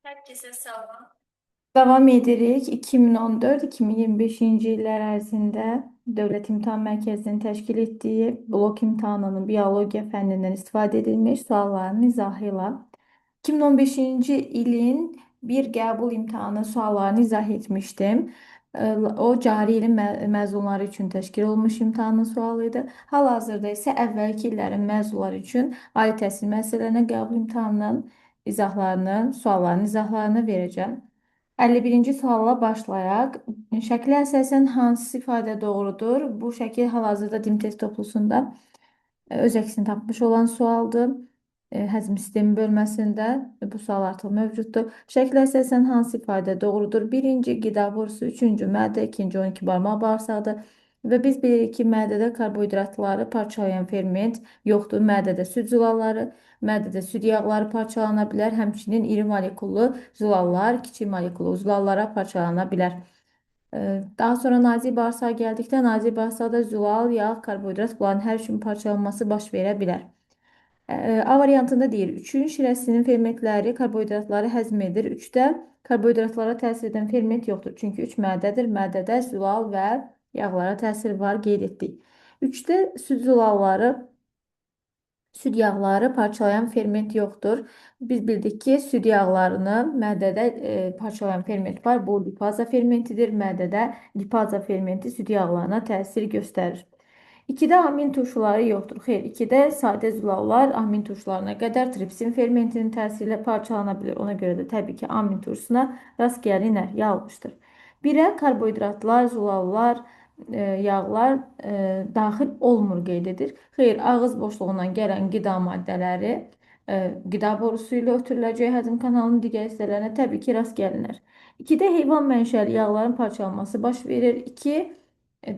Herkese salam. Davam edirik. 2014-2025-ci illər ərzində Dövlət İmtahan Mərkəzinin təşkil etdiyi blok imtahanının biologiya fənnindən istifadə edilmiş sualların izahı ilə 2015-ci ilin bir qəbul imtahanı suallarını izah etmişdim. O cari ilin məzunları üçün təşkil olunmuş imtahanın sualı idi. Hal-hazırda isə əvvəlki illərin məzunları üçün ali təhsil müəssisələrinə qəbul imtahanının izahlarını, sualların izahlarını verəcəm. 51-ci sualla başlayaq. Şəklə əsasən hansı ifadə doğrudur? Bu şəkil hal-hazırda DİM test toplusunda öz əksini tapmış olan sualdır. Həzm sistemi bölməsində bu sual artıq mövcuddur. Şəklə əsasən hansı ifadə doğrudur? Birinci qida borusu, üçüncü mədə, ikinci 12 barmaq bağırsaqdır. Və biz bilirik ki, mədədə karbohidratları parçalayan ferment yoxdur. Mədədə süd zülalları, mədədə süd yağları parçalana bilər. Həmçinin iri molekullu zülallar kiçik molekullu zülallara parçalana bilər. Daha sonra nazik bağırsağa gəldikdə, nazik bağırsaqda zülal, yağ, karbohidrat bunların hər üçün parçalanması baş verə bilər. A variantında deyir, 3-ün şirəsinin fermentləri karbohidratları həzm edir. 3-də karbohidratlara təsir edən ferment yoxdur. Çünki 3 mədədir. Mədədə zülal və yağlara təsir var, qeyd etdik. 3-də süd zülalları, süd yağları parçalayan ferment yoxdur. Biz bildik ki, süd yağlarını mədədə parçalayan ferment var. Bu lipaza fermentidir. Mədədə lipaza fermenti süd yağlarına təsir göstərir. 2-də amin turşuları yoxdur. Xeyr, 2-də sadə zülallar amin turşularına qədər tripsin fermentinin təsiri ilə parçalana bilər. Ona görə də təbii ki, amin turşusuna rast gəlinər, yanlışdır. 1-ə karbohidratlar, zülallar, yağlar daxil olmur qeyd edir. Xeyr, ağız boşluğundan gələn qida maddələri qida borusu ilə ötürüləcək həzm kanalının digər hissələrinə təbii ki, rast gəlinər. 2-də heyvan mənşəli yağların parçalanması baş verir. 2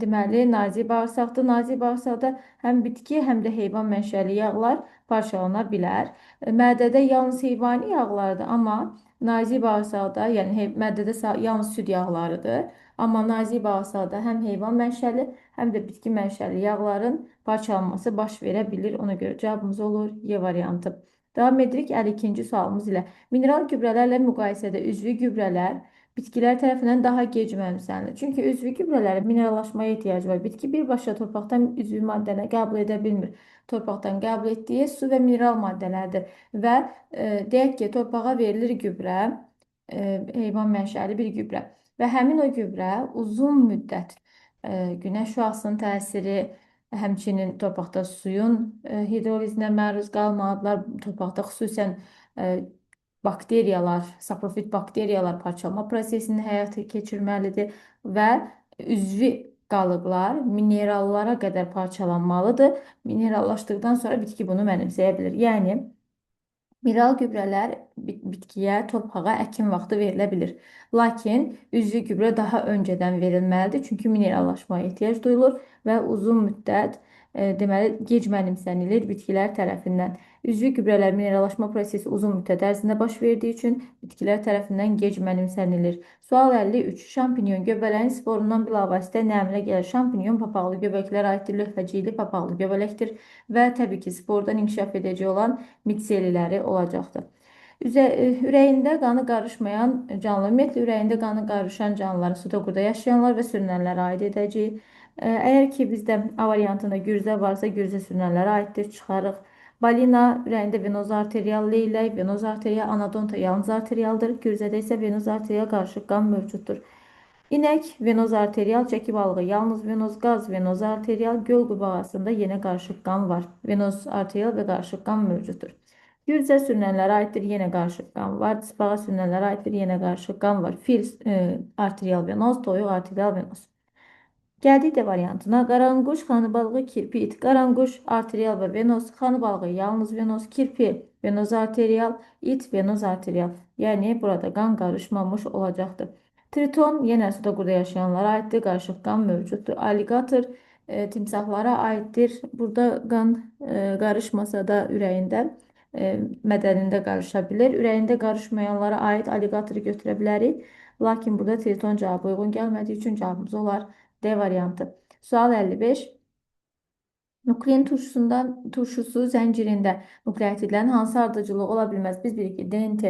deməli, nazik bağırsaqdır. Nazik bağırsaqda həm bitki, həm də heyvan mənşəli yağlar parçalana bilər. Mədədə yalnız heyvani yağlardır, amma nazik bağırsaqda, yəni mədədə yalnız süd yağlarıdır. Amma nazik bağırsaqda həm heyvan mənşəli, həm də bitki mənşəli yağların parçalanması baş verə bilir. Ona görə cavabımız olur Y variantı. Davam edirik 52-ci sualımız ilə. Mineral gübrələrlə müqayisədə üzvü gübrələr bitkilər tərəfindən daha gec mənimsənilir. Çünki üzvü gübrələrin minerallaşmaya ehtiyacı var. Bitki birbaşa torpaqdan üzvü maddəni qəbul edə bilmir. Torpaqdan qəbul etdiyi su və mineral maddələrdir. Və deyək ki, torpağa verilir gübrə, heyvan mənşəli bir gübrə. Və həmin o gübrə uzun müddət günəş şüasının təsiri, həmçinin torpaqda suyun hidrolizinə məruz qalmalıdırlar. Torpaqda xüsusən bakteriyalar, saprofit bakteriyalar parçalama prosesini həyata keçirməlidir və üzvü qalıqlar minerallara qədər parçalanmalıdır. Minerallaşdıqdan sonra bitki bunu mənimsəyə bilir. Yəni mineral gübrələr bitkiyə, torpağa əkin vaxtı verilə bilir. Lakin üzvü gübrə daha öncədən verilməlidir. Çünki minerallaşmaya ehtiyac duyulur və uzun müddət deməli gec mənimsənilir bitkilər tərəfindən. Üzvü gübrələr minerallaşma prosesi uzun müddət ərzində baş verdiyi üçün bitkilər tərəfindən gec mənimsənilir. Sual 53. Şampinyon göbələyin sporundan bilavasitə nə əmələ gəlir? Şampinyon papaqlı göbələklərə aiddir, lövhəcikli papaqlı göbələkdir və təbii ki, spordan inkişaf edəcək olan mitseliləri olacaqdır. Ürəyində qanı qarışmayan canlı, ümumiyyətlə ürəyində qanı qarışan canlıları suda quruda yaşayanlar və sürünənlərə aid edəcəyik. Əgər ki, bizdə A variantında gürzə varsa, gürzə sürünənlərə aiddir, çıxarıq. Balina ürəyində venoz arterial leylək, venoz arterial, anadonta yalnız arterialdır. Gürzədə isə venoz arterial qarışıq qan mövcuddur. İnək venoz arterial, çəki balığı yalnız venoz, qaz venoz arterial, göl qurbağasında yenə qarışıq qan var. Venoz arterial və qarışıq qan mövcuddur. Gürzə sürünənlərə aiddir, yenə qarışıq qan var. Tısbağa sürünənlərə aiddir, yenə qarışıq qan var. Fil arterial venoz, toyuq arterial venoz. Gəldik D variantına. Qaranquş, xanıbalığı, kirpi, it. Qaranquş arterial və venoz, xanıbalığı yalnız venoz, kirpi venoz arterial, it venoz arterial. Yəni burada qan qarışmamış olacaqdır. Triton yenə suda quruda yaşayanlara aiddir. Qarışıq qan mövcuddur. Alligator timsahlara aiddir. Burada qan qarışmasa da ürəyində, mədənində qarışa bilər. Ürəyində qarışmayanlara aid alligatoru götürə bilərik. Lakin burada triton cavabı uyğun gəlmədiyi üçün cavabımız olar D variantı. Sual 55. Nuklein turşusu zəncirində nukleotidlərin hansı ardıcıllığı ola bilməz? Biz bilirik ki, DNT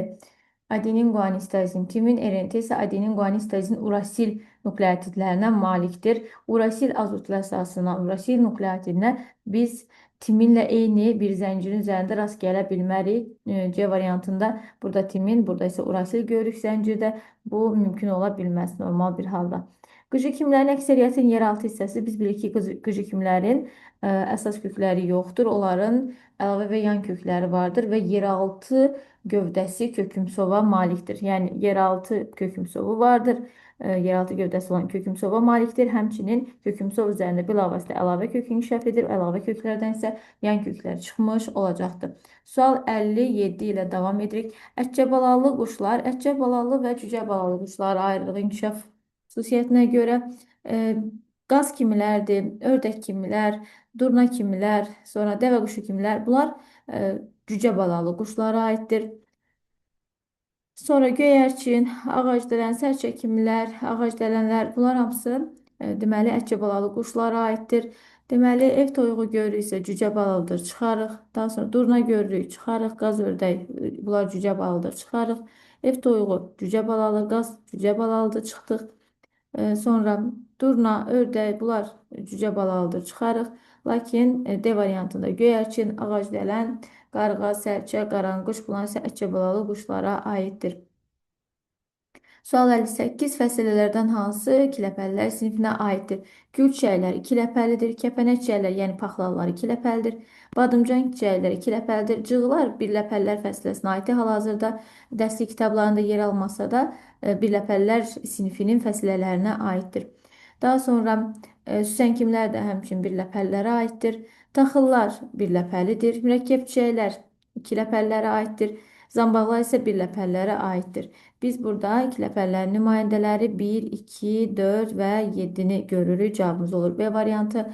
Adenin, guanin, sitozin, timin, RNT isə adenin, guanin, sitozin, urasil nukleotidlərinə malikdir. Urasil azotlu əsasına, urasil nukleotidinə biz timinlə eyni bir zəncirin üzərində rast gələ bilmərik. C variantında burada timin, burada isə urasil görürük zəncirdə. Bu mümkün ola bilməz normal bir halda. Qıcı kimlərin əksəriyyətinin yeraltı hissəsi, biz bilirik ki, qıcı kimlərin əsas kökləri yoxdur. Onların əlavə və yan kökləri vardır və yeraltı gövdəsi kökümsova malikdir. Yəni, yeraltı kökümsovu vardır. Yeraltı gövdəsi olan kökümsova malikdir. Həmçinin kökümsov üzərində bilavasitə əlavə kök inkişaf edir. Əlavə köklərdən isə yan köklər çıxmış olacaqdır. Sual 57 ilə davam edirik. Ətcəbalalı quşlar, ətcəbalalı və cücəbalalı quşlar ayrılıq inkişaf xüsusiyyətinə görə qaz kimilərdir, ördək kimilər, durna kimilər, sonra dəvə quşu kimilər, bunlar cücəbalalı quşlara aiddir. Sonra göyərçin, ağac dələn, sərçə kimilər, ağac dələnlər, bunlar hamısı deməli ətcəbalalı quşlara aiddir. Deməli, ev toyuğu görürüksə cücəbalalıdır, çıxarıq. Daha sonra durna görürük, çıxarıq. Qaz ördək, bunlar cücəbalalıdır, çıxarıq. Ev toyuğu cücəbalalı, qaz cücəbalalıdır, çıxdıq. Sonra durna, ördək, bunlar cücəbalalıdır, çıxarıq. Lakin D variantında göyərçin, ağac dələn, qarğa, sərçə, qaranquş, bunlar isə ətcəbalalı quşlara aiddir. Sual 58. Fəsilələrdən hansı ikiləpəlilər sinifinə aiddir? Gül çiçəkləri ikiləpəlidir, kəpənək çiçəkləri, yəni paxlallar ikiləpəlidir, badımcan çiçəkləri ikiləpəlidir, cığlar birləpəlilər fəsiləsinə aiddir. Hal-hazırda dərslik kitablarında yer almasa da birləpəlilər sinifinin fəsilələrinə aiddir. Daha sonra süsənkimlər də həmçinin birləpəlilərə aiddir. Taxıllar birləpəlidir, mürəkkəb çiçəklər ikiləpəlilərə aiddir. Zambaqlar isə birləpəlilərə aiddir. Biz burada ikiləpəllərin nümayəndələri 1, 2, 4 və 7-ni görürük. Cavabımız olur B variantı.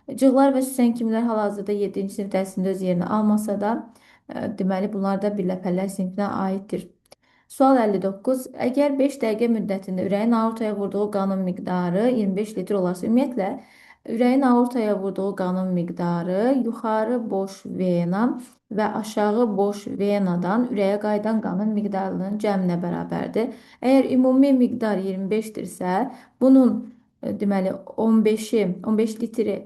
Cığlar və süsənkimlər hal-hazırda 7-ci sinif dərsində öz yerini almasa da, deməli bunlar da birləpəllər sinifinə aiddir. Sual 59. Əgər 5 dəqiqə müddətində ürəyin aortaya vurduğu qanın miqdarı 25 litr olarsa, ümumiyyətlə, ürəyin aortaya vurduğu qanın miqdarı yuxarı boş vena və aşağı boş venadan ürəyə qayıdan qanın miqdarının cəminə bərabərdir. Əgər ümumi miqdar 25-dirsə, bunun deməli 15 litri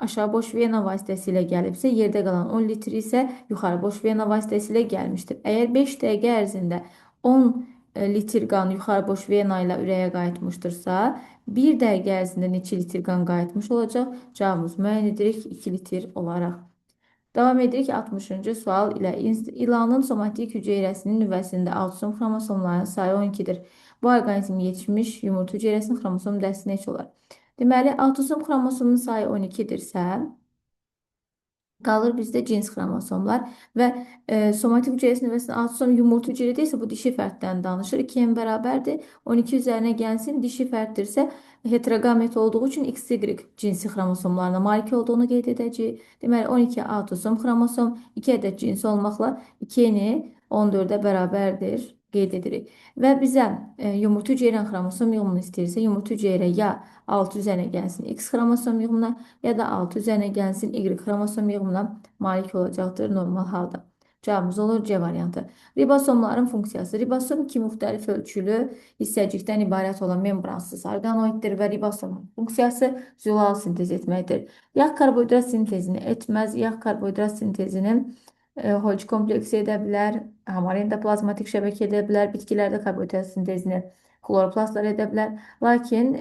aşağı boş vena vasitəsilə gəlibsə, yerdə qalan 10 litri isə yuxarı boş vena vasitəsilə gəlmişdir. Əgər 5 dəqiqə ərzində 10 litr qan yuxarı boş vena ilə ürəyə qayıtmışdırsa, 1 dəqiqə ərzində neçə litr qan qayıtmış olacaq? Cavabımız müəyyən edirik 2 litr olaraq. Davam edirik 60-cı sual ilə. İlanın somatik hüceyrəsinin nüvəsində autosom xromosomlarının sayı 12-dir. Bu orqanizm yetişmiş yumurta hüceyrəsinin xromosom dəsti neçə olar? Deməli, autosom xromosomunun sayı 12-dirsə, qalır bizdə cins xromosomlar və somatik hüceyrəsinin nüvəsində autosom yumurta hüceyrədə isə bu dişi fərddən danışır. 2N bərabərdir. 12 üzərinə gəlsin, dişi fərddirsə heterogamet olduğu üçün XY cinsi xromosomlarına malik olduğunu qeyd edəcəyik. Deməli, 12 autosom xromosom, 2 ədəd cinsi olmaqla 2N-i 14-ə bərabərdir qeyd edirik. Və bizə yumurta hüceyrənin xromosom yığımını istəyirsə, yumurta hüceyrə ya 6 üzərinə gəlsin X xromosom yığımına, ya da 6 üzərinə gəlsin Y xromosom yığımına malik olacaqdır normal halda. Cavabımız olur C variantı. Ribosomların funksiyası. Ribosom iki müxtəlif ölçülü hissəcikdən ibarət olan membransız orqanoiddir və ribosomun funksiyası zülal sintez etməkdir. Yağ karbohidrat sintezini etməz. Yağ karbohidrat sintezini Holç kompleksi edə bilər, hamar endoplazmatik şəbəkə edə bilər, bitkilərdə karbohidrat sintezini xloroplastlar edə bilər. Lakin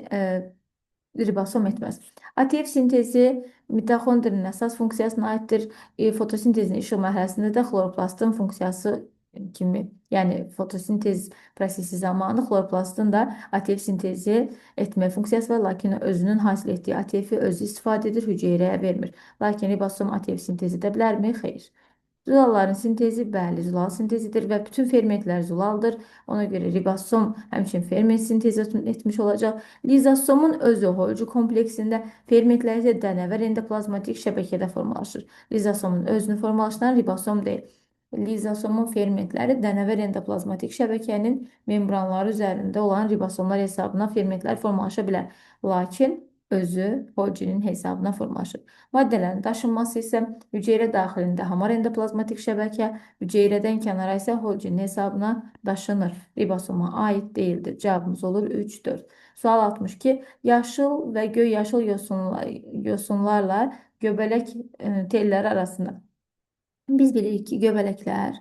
ribosom etməz. ATF sintezi mitoxondrinin əsas funksiyasına aiddir. Fotosintezin işıq mərhələsində də xloroplastın funksiyası kimi, yəni fotosintez prosesi zamanı xloroplastın da ATF sintezi etmə funksiyası var, lakin özünün hasil etdiyi ATF-i özü istifadə edir, hüceyrəyə vermir. Lakin ribosom ATF sintezi edə bilərmi? Xeyr. Zülalların sintezi, bəli, zülal sintezidir və bütün fermentlər zülaldır. Ona görə ribosom həmçinin ferment sintezi etmiş olacaq. Lizosomun özü Holcu kompleksində, fermentlər isə dənəvər endoplazmatik şəbəkədə formalaşır. Lizosomun özünü formalaşdıran ribosom deyil. Lizosomun fermentləri dənəvər endoplazmatik şəbəkənin membranları üzərində olan ribosomlar hesabına fermentlər formalaşa bilər. Lakin özü Golginin hesabına formalaşır. Maddələrin daşınması isə hüceyrə daxilində hamar endoplazmatik şəbəkə, hüceyrədən kənara isə Golginin hesabına daşınır. Ribosoma aid deyildir. Cavabımız olur 3, 4. Sual 62. Yaşıl və göy yaşıl yosunlarla göbələk telləri arasında. Biz bilirik ki, göbələklər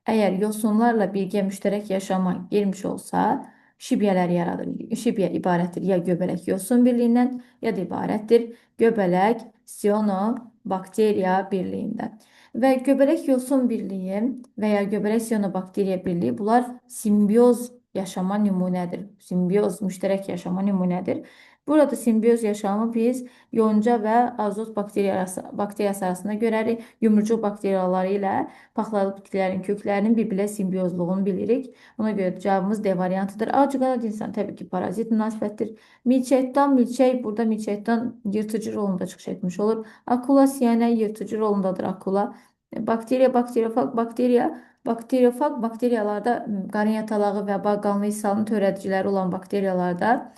əgər yosunlarla birgə müştərək yaşama girmiş olsa, şibyələr yaradır. Şibyə ibarətdir ya göbələk yosun birliyindən, ya da ibarətdir göbələk siyanobakteriya birliyindən. Və göbələk yosun birliyi və ya göbələk siyanobakteriya birliyi bunlar simbioz yaşama nümunədir. Simbioz, müştərək yaşama nümunədir. Burada simbioz yaşamı biz yonca və azot bakteriyası arasında görərik. Yumrucuq bakteriyaları ilə paxlalı bitkilərin köklərinin bir-birlə simbiozluğunu bilirik. Ona görə cavabımız D variantıdır. Ağcaqanad insan təbii ki, parazit münasibətdir. Milçəkdən milçək, burada milçəkdən yırtıcı rolunda çıxış etmiş olur. Akula siyənə yırtıcı rolundadır akula. Bakteriya, bakteriofag, bakteriya, bakteriofag bakteriyalarda qarın yatalağı və qanlı ishalın törədiciləri olan bakteriyalarda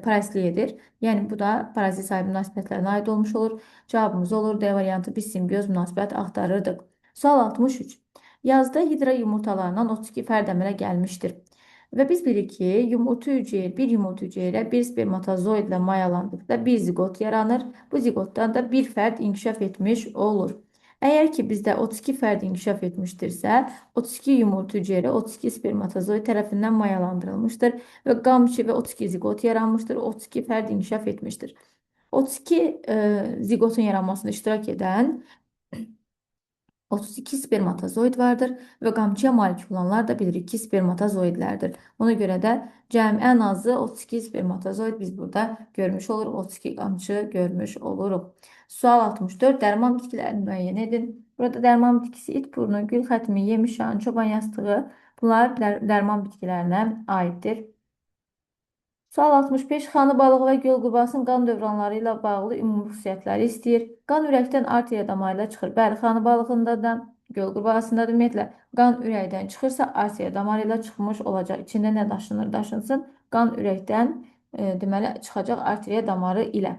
parazitlik edir. Yəni bu da parazit sahibi münasibətlərinə aid olmuş olur. Cavabımız olur D variantı, biz simbioz münasibət axtarırdıq. Sual 63. Yazda hidra yumurtalarından 32 fərd əmələ gəlmişdir. Və biz bilirik ki, bir yumurta hüceyrə bir spermatozoidlə mayalandıqda bir ziqot yaranır. Bu ziqotdan da bir fərd inkişaf etmiş olur. Əgər ki, bizdə 32 fərd inkişaf etmişdirsə, 32 yumurta hüceyrə 32 spermatozoid tərəfindən mayalandırılmışdır və qamçı və 32 ziqot yaranmışdır. 32 fərd inkişaf etmişdir. 32 ziqotun yaranmasında iştirak edən 32 spermatozoid vardır və qamçıya malik olanlar da bilirik ki, spermatozoidlərdir. Ona görə də cəmi ən azı 32 spermatozoid biz burada görmüş oluruq, 32 qamçı görmüş oluruq. Sual 64. Dərman bitkilərini müəyyən edin. Burada dərman bitkisi it burnu, gül xətmi, yemişan, çoban yastığı bunlar dərman bitkilərinə aiddir. Sual 65. Xanı balığı və göl qurbağasının qan dövranları ilə bağlı ümumi xüsusiyyətləri istəyir. Qan ürəkdən arteriya damarı ilə çıxır. Bəli, xanı balığında da, göl qurbağasında da ümumiyyətlə qan ürəkdən çıxırsa arteriya damarı ilə çıxmış olacaq. İçində nə daşınır, daşınsın. Qan ürəkdən deməli çıxacaq arteriya damarı ilə.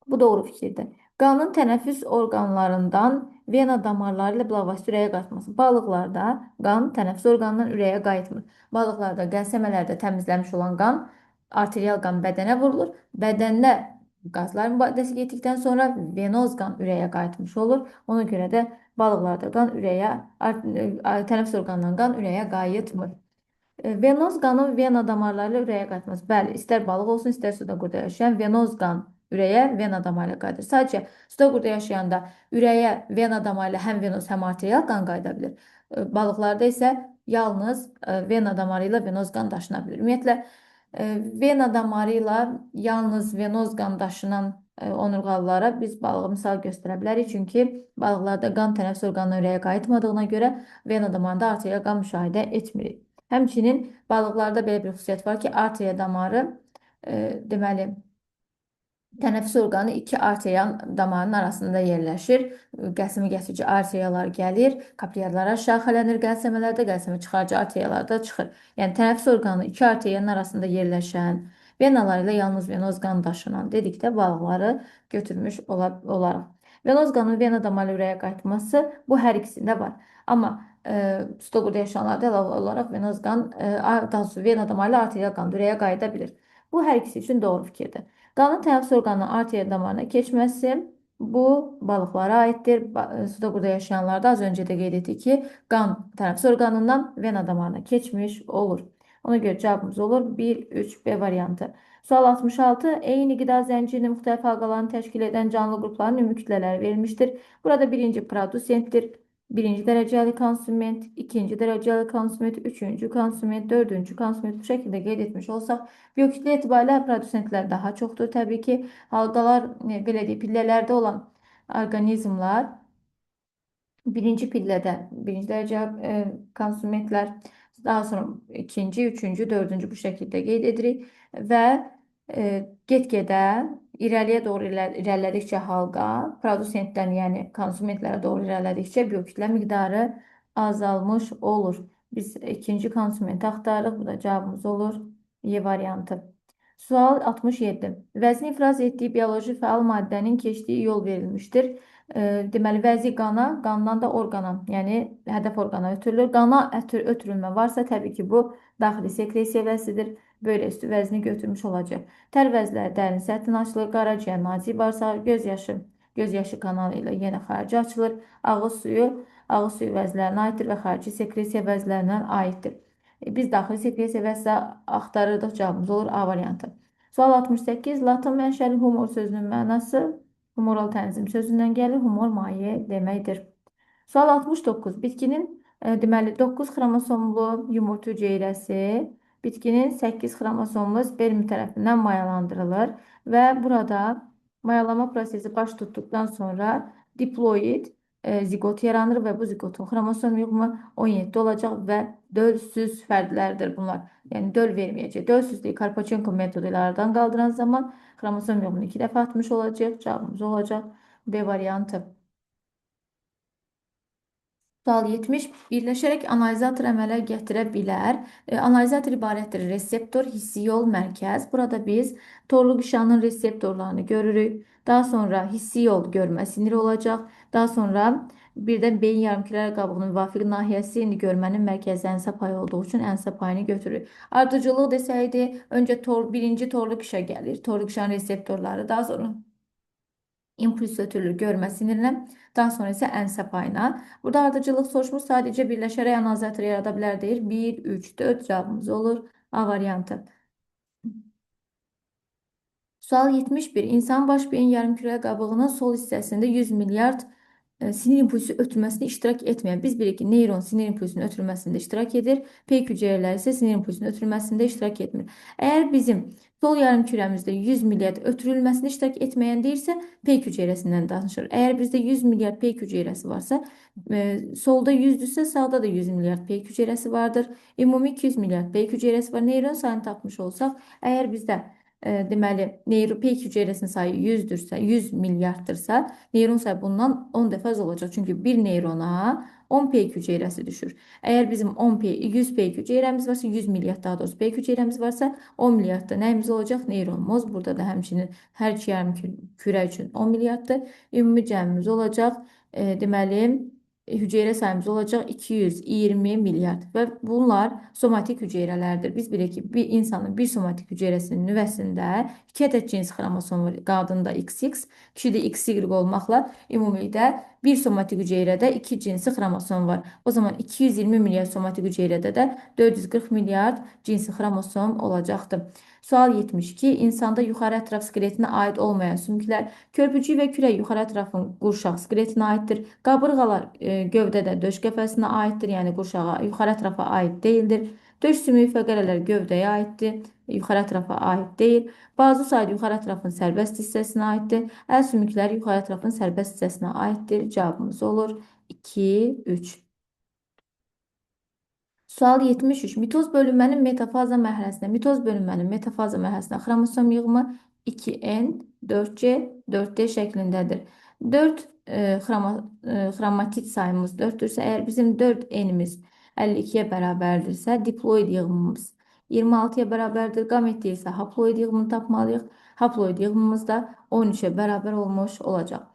Bu doğru fikirdir. Qanın tənəffüs orqanlarından vena damarları ilə bilavasitə ürəyə qayıtması. Balıqlarda qan tənəffüs orqanından ürəyə qayıtmır. Balıqlarda qəlsəmələrdə təmizlənmiş olan qan, arterial qan bədənə vurulur. Bədəndə qazlar mübadiləsi getdikdən sonra venoz qan ürəyə qayıtmış olur. Ona görə də balıqlarda qan ürəyə, tənəffüs orqanından qan ürəyə qayıtmır. Venoz qanın vena damarları ilə ürəyə qayıtması. Bəli, istər balıq olsun, istər suda qurda yaşayan venoz qan ürəyə vena damarı ilə qayıdır. Sadəcə suda qurda yaşayanda ürəyə vena damarı ilə həm venoz, həm arterial qan qayıda bilir. Balıqlarda isə yalnız vena damarı ilə venoz qan daşına bilir. Ümumiyyətlə, vena damarı ilə yalnız venoz qan daşınan onurğalılara biz balığı misal göstərə bilərik. Çünki balıqlarda qan tənəffüs orqanına ürəyə qayıtmadığına görə vena damarında arterial qan müşahidə etmirik. Həmçinin balıqlarda belə bir xüsusiyyət var ki, arteriya damarı, deməli, tənəffüs orqanı iki arterial damarın arasında yerləşir. Qəlsəmə gətirici arteriyalar gəlir, kapillyarlara şaxələnir qəlsəmələrdə, qəlsəmə çıxarıcı arteriyalar da çıxır. Yəni, tənəffüs orqanı iki arteriyanın arasında yerləşən venalar ilə yalnız venoz qan daşınan dedikdə balıqları götürmüş olarıq. Venoz qanın vena damarı ürəyə qayıtması bu hər ikisində var. Amma suda qurda yaşayanlarda əlavə olaraq venoz qan, daha doğrusu vena damarı ilə arterial qan ürəyə qayıda bilir. Bu hər ikisi üçün doğru fikirdir. Qanın tənəffüs orqanının arteriya damarına keçməsi bu balıqlara aiddir. Suda qurda yaşayanlarda az öncə də qeyd etdik ki, qan tənəffüs orqanından vena damarına keçmiş olur. Ona görə cavabımız olur 1, 3, B variantı. Sual 66. Eyni qida zəncirinin müxtəlif halqalarını təşkil edən canlı qruplarının ümumi kütlələri verilmişdir. Burada birinci produsentdir. Birinci dərəcəli konsument, ikinci dərəcəli konsument, üçüncü konsument, dördüncü konsument bu şəkildə qeyd etmiş olsaq, biokütlə etibarilə produsentlər daha çoxdur. Təbii ki, halqalar, belə deyək, pillələrdə olan orqanizmlar birinci pillədə birinci dərəcə konsumentlər, daha sonra ikinci, üçüncü, dördüncü bu şəkildə qeyd edirik və get-gedə irəliyə doğru irəlilədikcə halqa produsentdən, yəni konsumentlərə doğru irəlilədikcə biokütlə miqdarı azalmış olur. Biz ikinci konsumenti axtarırıq. Bu da cavabımız olur. Y variantı. Sual 67. Vəzin ifraz etdiyi bioloji fəal maddənin keçdiyi yol verilmişdir. Deməli, vəzi qana, qandan da orqana, yəni hədəf orqana ötürülür. Qana ötürülmə varsa, təbii ki, bu daxili sekresiya vəzidir. Böyrək üstü vəzini götürmüş olacaq. Tər vəzləri dərin səthinə açılır, qaraciyər nazik bağırsağı, göz yaşı kanalı ilə yenə xarici açılır. Ağız suyu, ağız suyu vəzlərinə aiddir və xarici sekresiya vəzlərinə aiddir. Biz daxili sekresiya vəzə axtarırdıq, cavabımız olur A variantı. Sual 68. Latın mənşəli humor sözünün mənası humoral tənzim sözündən gəlir. Humor maye deməkdir. Sual 69. Bitkinin deməli 9 xromosomlu yumurta hüceyrəsi bitkinin 8 xromosomlu spermi tərəfindən mayalandırılır və burada mayalama prosesi baş tutduqdan sonra diploid ziqot yaranır və bu ziqotun xromosom yığımı 17 olacaq və dölsüz fərdlərdir bunlar. Yəni döl verməyəcək. Dölsüzlüyü Karpaçenko metodu ilə aradan qaldıran zaman xromosom yığımını 2 dəfə atmış olacaq. Cavabımız olacaq B variantı. Sual 70. Birləşərək analizator əmələ gətirə bilər. Analizator ibarətdir reseptor, hissi yol, mərkəz. Burada biz torlu qişanın reseptorlarını görürük. Daha sonra hissi yol görmə siniri olacaq. Daha sonra birdən beyin yarımkürə qabığının müvafiq nahiyəsi indi görmənin mərkəzi ənsə payı olduğu üçün ənsə payını götürür. Ardıcıllıq desəydi, öncə birinci torlu qişa gəlir. Torlu qişanın reseptorları, daha sonra impuls ötürülür görmə sinirinə, daha sonra isə ənsə payına. Burada ardıcıllıq soruşmuş, sadəcə birləşərək analizator yarada bilər deyir. 1, 3, 4 cavabımız olur. A variantı. Sual 71. İnsan baş beyin yarımkürə qabığının sol hissəsində 100 milyard sinir impulsu ötürməsində iştirak etməyən. Biz bilirik ki, neyron sinir impulsunun ötürməsində iştirak edir. Peyk hüceyrələri isə sinir impulsunun ötürməsində iştirak etmir. Əgər bizim sol yarımkürəmizdə 100 milyard ötürülməsində iştirak etməyən deyirsə, peyk hüceyrəsindən danışır. Əgər bizdə 100 milyard peyk hüceyrəsi varsa, solda 100-dürsə, sağda da 100 milyard peyk hüceyrəsi vardır. Ümumi 200 milyard peyk hüceyrəsi var. Neyron sayını tapmış olsaq, əgər bizdə deməli, peyk hüceyrəsinin sayı 100-dürsə, 100 milyarddırsa, neyron sayı bundan 10 dəfə az olacaq. Çünki bir neyrona 10 peyk hüceyrəsi düşür. Əgər bizim 100 peyk hüceyrəmiz varsa, 100 milyard daha doğrusu peyk hüceyrəmiz varsa, 10 milyardda nəyimiz olacaq? Neyronumuz. Burada da həmçinin hər iki yarım kürə üçün 10 milyarddır. Ümumi cəmimiz olacaq. Deməli, hüceyrə sayımız olacaq 220 milyard və bunlar somatik hüceyrələrdir. Biz bilirik ki, bir insanın bir somatik hüceyrəsinin nüvəsində 2 ədəd cins xromosom var. Qadında XX, kişidə XY olmaqla ümumilikdə bir somatik hüceyrədə 2 cinsi xromosom var. O zaman 220 milyard somatik hüceyrədə də 440 milyard cinsi xromosom olacaqdır. Sual 72. İnsanda yuxarı ətraf skeletinə aid olmayan sümüklər, körpücük və kürək yuxarı ətrafın qurşaq skeletinə aiddir. Qabırğalar gövdədə döş qəfəsinə aiddir, yəni qurşağa, yuxarı ətrafa aid deyildir. Döş sümüyü fəqərələr gövdəyə aiddir, yuxarı ətrafa aid deyil. Bazu sayı yuxarı ətrafın sərbəst hissəsinə aiddir. Əl sümükləri yuxarı ətrafın sərbəst hissəsinə aiddir. Cavabımız olur 2, 3. Sual 73. Mitoz bölünmənin metafaza mərhələsində, mitoz bölünmənin metafaza mərhələsində xromosom yığımı 2N, 4C, 4D şəklindədir. 4 xromatit sayımız 4-dürsə, əgər bizim 4N'imiz 52-yə bərabərdirsə, diploid yığımımız 26-ya bərabərdir. Qamet deyilsə, haploid yığımını tapmalıyıq. Haploid yığımımız da 13-ə bərabər olmuş olacaq.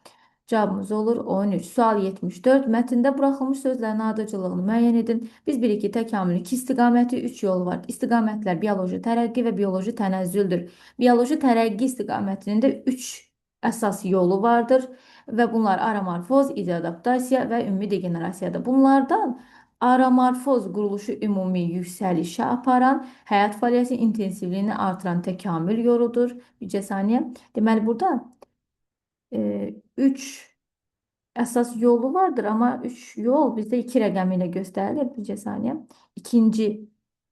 Cavabımız olur 13. Sual 74. Mətndə buraxılmış sözlərin ardıcıllığını müəyyən edin. Biz bilirik ki, təkamülün 2 istiqaməti, 3 yolu var. İstiqamətlər bioloji tərəqqi və bioloji tənəzzüldür. Bioloji tərəqqi istiqamətinin də 3 əsas yolu vardır və bunlar aramorfoz, ideoadaptasiya və ümumi degenerasiyadır. Bunlardan aramorfoz quruluşu ümumi yüksəlişə aparan, həyat fəaliyyəti intensivliyini artıran təkamül yoludur. Bircə saniyə. Deməli, burada 3 əsas yolu vardır, amma 3 yol bizdə 2 rəqəmi ilə göstərilir. Bircə saniyə. İkinci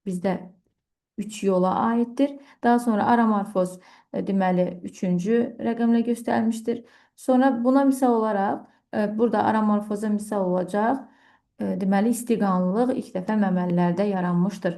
bizdə 3 yola aiddir. Daha sonra aramorfoz deməli 3-cü rəqəmlə göstərilmişdir. Sonra buna misal olaraq burada aramorfoza misal olacaq. Deməli istiqanlılıq ilk dəfə məməlilərdə yaranmışdır.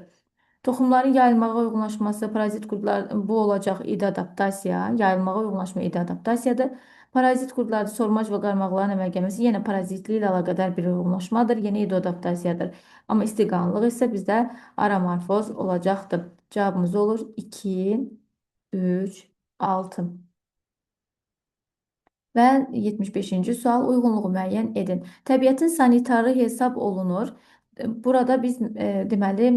Toxumların yayılmağa uyğunlaşması, parazit qurdlar bu olacaq ideoadaptasiya, yayılmağa uyğunlaşma ideoadaptasiyadır. Parazit qurdlarda sormac və qarmaqların əmələ gəlməsi yenə parazitlik ilə əlaqədar bir uyğunlaşmadır, yenə ideoadaptasiyadır. Amma istiqanlılıq isə bizdə aramorfoz olacaqdır. Cavabımız olur 2, 3, 6. Və 75-ci sual uyğunluğu müəyyən edin. Təbiətin sanitarı hesab olunur. Burada biz deməli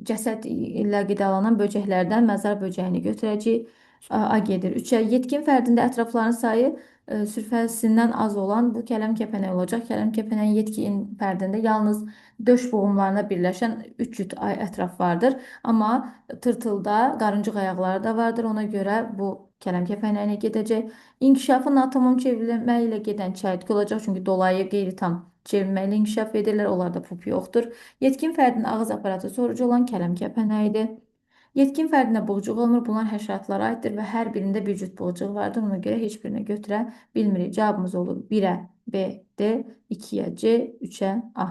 cəsəd ilə qidalanan böcəklərdən məzar böcəyini götürəcəyik. A gedir. 3-ə yetkin fərdində ətrafların sayı sürfəsindən az olan bu kələm kəpənək olacaq. Kələm kəpənəyin yetkin fərdində yalnız döş buğumlarına birləşən 3 cüt ətraf vardır. Amma tırtılda qarıncıq ayaqları da vardır. Ona görə bu kələm kəpənəyinə gedəcək. İnkişafı natamam çevrilmə ilə gedən çəyirtkə olacaq. Çünki dolayı qeyri-tam çevrilmə ilə inkişaf edirlər. Onlarda pup yoxdur. Yetkin fərdin ağız aparatı sorucu olan kələm kəpənəyidir. Yetkin fərdində buğcuq olmur. Bunlar həşəratlara aiddir və hər birində bir cüt buğcuq vardır. Ona görə heç birini götürə bilmirik. Cavabımız olur 1-ə B, D, 2-yə C, 3-ə A.